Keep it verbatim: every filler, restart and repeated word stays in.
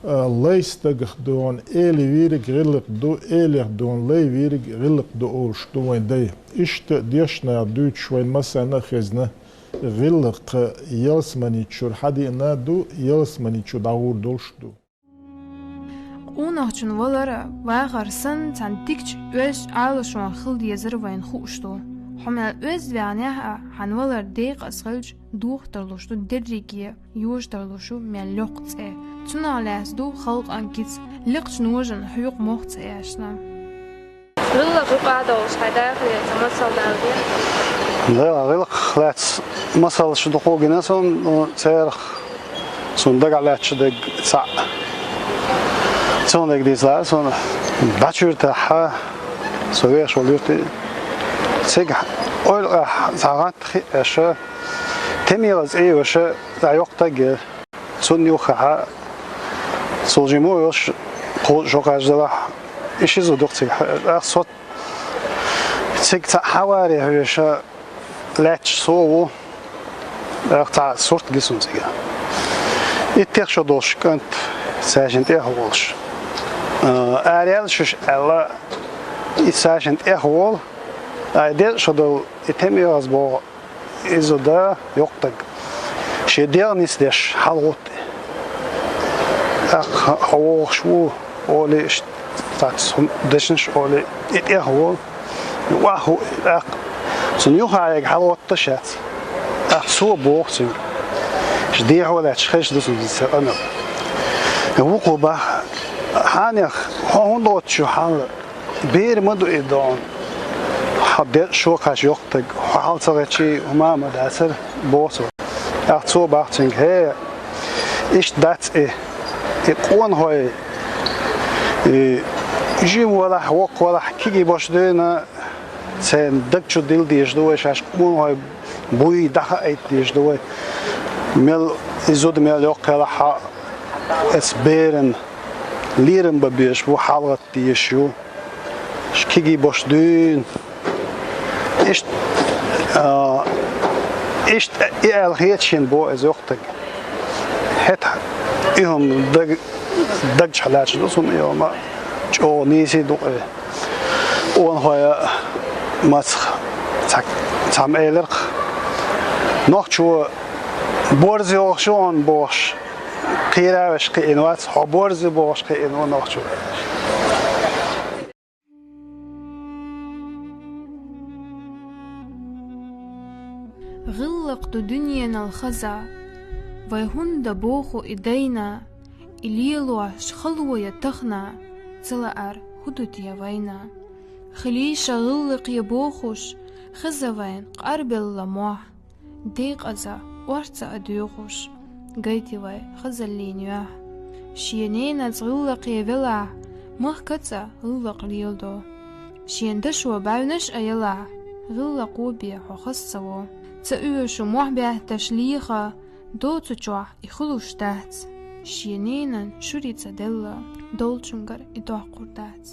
Лай стагах дона эли вийриг гӀиллакх ду, элех дона лай вийриг гӀиллакх ду олуш ду вайн дай. Иштта дешнах дуьйцуш вайн массарна а хезна, гӀиллакх ялсамани чуьра хьадеана ду, ялсамани чу дӀагӀур долуш ду. Къонахчун валар а, вахар санна, цхьана дикачу оьзачу Ӏалашонах хила дезар вайна хууш ду. Хьо мел оьзда ваьхнехь а, хьан валар декъаза хилча, дохка тарлуш ду дерриге, йожа тарлуш ю мел йоккха цӀе. Цунах лаьцна ду халкъан кица, лекхачу ножана хьоькху мох ца эшна. ГӀиллакх юкъа а долуш, хьайн дахале ца масал далде? Да, гӀиллакх лаьцна масалш дукха гина суна, ну, церах суна дагахь лаьтташ дерг цхьаъ. Цунах дерг дийцалахь суна, бӀачуьра тахьа со вехаш волу юрт. Цигахь ойла къаьхьа цхьа гӀант хи а эша, тӀемалаза цӀе а йоша, цхьа йоккха стаг яра. Цунна юххехь служимо а йолуш, кхузткъа шо кхаж делахь, и ши зуда ю-кх цигахь. ТӀаккха со цига цхьаъ хьаваре хьоьжуш лаьтташ со а ву, тӀаккха цхьа сурт гина суна цига. Иттех шо долуш кӀант, цаьршинна тӀехь а волуш. А, араяьлла шуьша аьлла, и цаьршинна тӀехь а волу, ай, деза шо долу, и тӀемалаза боху. И зуда йоккха стаг. Шен дегӀ нисдеш хьалагӀотту. ТӀаккха хьо вогӀуш ву, олий иштта, цхьацца хӀума дешнаш олий, и тӀехь а ву, юкъахь а ву, тӀаккха цунна юххехь яга хьалагӀотту шаьц. ТӀаккха цо боху цуьнга. Ша дехьо лаьтташ хезаш ду суна иза ца къамел. Вукхо бах, хьанех, хьо хӀунда гӀоттуш ю хьал? Бер ма ду и дона. Хьо деза шо кхаж йоккха стаг, хьо хьал ца гӀечий, хӀума а ма дацара, боху цо. ТӀаккха цо бах цуьнга, хӀе, иштта дац и, и къонахой, и жима валахь, воккха валахь, кегий бошха дуьйна, церан даг чу дилла дезаш ду вай шаьш къонахой буй дӀахаийта дезаш ду вай. Мел и зуда мел йоккха елахь а, эцу беран лерам бан безаш бу, хьалагӀатта дезаш ю. Ш-, кегий бошха дуьйна. Иштта, а, иштта и аьлла хета шена боху иза йоккха стаг. ХӀетахь и хӀума даг-, даг чу лаьтташ ду суна и хӀума, чӀогӀа нийса ду-кх и. Къонахой мацах цхьа-, цхьамма элира-кх: «Нохчо борз йогӀуш ю хьуна», — бохуш, кхера а веш кхиъна вац, «Хьо борз ю», — бохуш кхиъна ву нохчо. ГӀиллакх ду дуьненал хаза, вай хӀунда боху и дайна, и лелош хало я тахана, ца лаар хӀун ду те вайна. Хилийша гӀиллакхе бохуш, хеза вайна къарбелла мохь, декъаза орца а доьхуш, гайти вай хазаллин юьхь. Шен ненаца гӀиллакхе велахь, махкаца гӀиллакх леладо. Шен дашо бӀаьвнаш а елахь, гӀиллакхо бен хьо хаза ца во. Ца оьшу мохь бетташ леха, доцучохь и хуьлуш дац. Шен ненан шурица делла, долчунгара и доккхур дац.